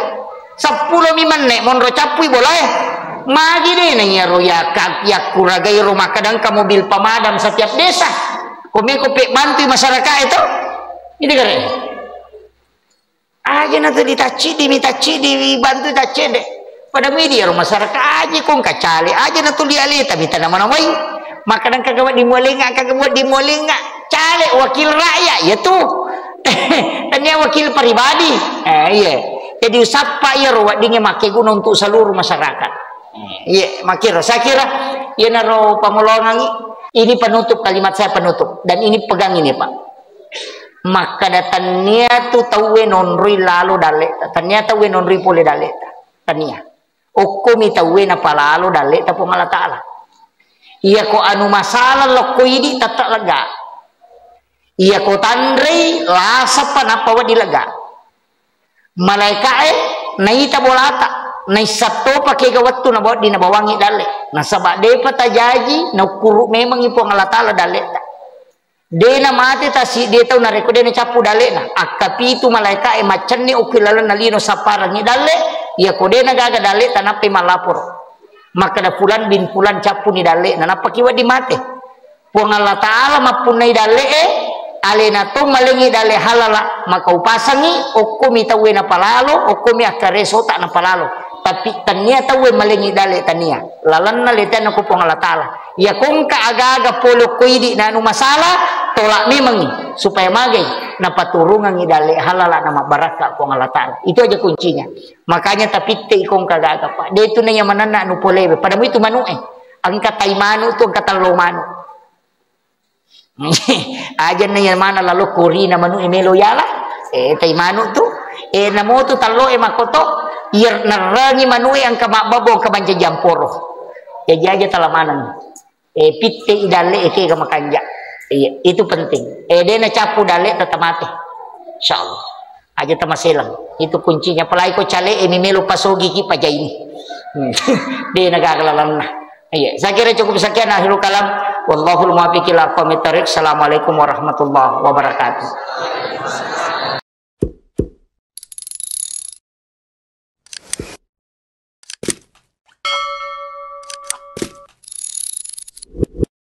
Seppulo mi menne monro cappui bolae. Magi de na iyaro ya ka-, yakkuragai ro makkada engka mobil pemadam setiap desa. Ko meko pe bantui masyarakat itu. Ini kare. Aja na tu ditaccidi, mi taccidi, bantu taccede. Pada midi ro masyarakat aja ko engka cale, aja na tu lialeta mi tanama-namai. Makkada engka gawat di mualenga, engka gawat di mualenga. Cale wakil rakyat ya tu. Tania wakil pribadi. Eh, iya. Jadi usappa iya ro waddinge makkeguna untuk seluruh masyarakat. Eh, iya, makkiro. Saya kira iya naro pangolongangi. Ini penutup kalimat saya penutup dan ini pegang ini, Pak. Makkada tania tu tauwe nonroi lalo daleta, tania tauwe nonroi pole daleta, tania. Okkomi tauwe napalalo daleta Puang Allah Taala. Iya ko anu masalah lokko idi tette lega. Iya ko tanrei lasappa nappa weddi lega. Malaeka'e naita bolata, naissattopa kega wettu nabawang-, nabawangi dalle. Nasaba depa tajaji, naukkuru memangi Puang Allah Taala dalleta. De namate tasiddi tau narekko de nacappu dallena. Akkapitu malaeka'e maccenni okki lalenna lino sapparengngi dalle, iyako de nagaga dalleta nappai mallaporo. Makkeda fulan bin fulan cappuni dallena, nappaki wedding mate. Puang Allah Taala mappunnai dalle'e, alena to malengi dalle halala, maka upasangi, okkomi tauwe napalalo, okkomi akkaresota napalalo. Tapi tania tauwe malengi dalle tania. Lalenna letenna ko Puang Allah Taala. Iya kongka aga-aga pole ko idi nanu masalah, tolak memangi supaya magai napaturungangi dalle halala na mabbarakka Puang Allah Taala. Itu aja kuncinya. Makanya tapitte ikong kagaga, Pak. De tu naiya manenna anu polewe. Pada itu manu'e. Engka tai manu tu, engka tallo manu. Aja naiya mana lalo korina manu'e melo yala. Eh, tai manu tu. Eh, namo tu tallo e makoto. Iya nerrangi manu'e engka mabbabo, engka mancaji amporo. Jaji aja tala maneng. Eh, pitte i dalle e kega makanja. Iya, itu penting. Eh, de nacappu dalle tetap mate. Insyaallah. Aja tamaselang. Itu kuncinya. Apalagi ko cale e mimelo pasogi ki pajaini. Hmm. De nagaga lalanna. Iya, saya kira cukup sekian akhirul kalam. Wallahul muwaffiq ila aqwamit thariq. Assalamualaikum warahmatullahi wabarakatuh.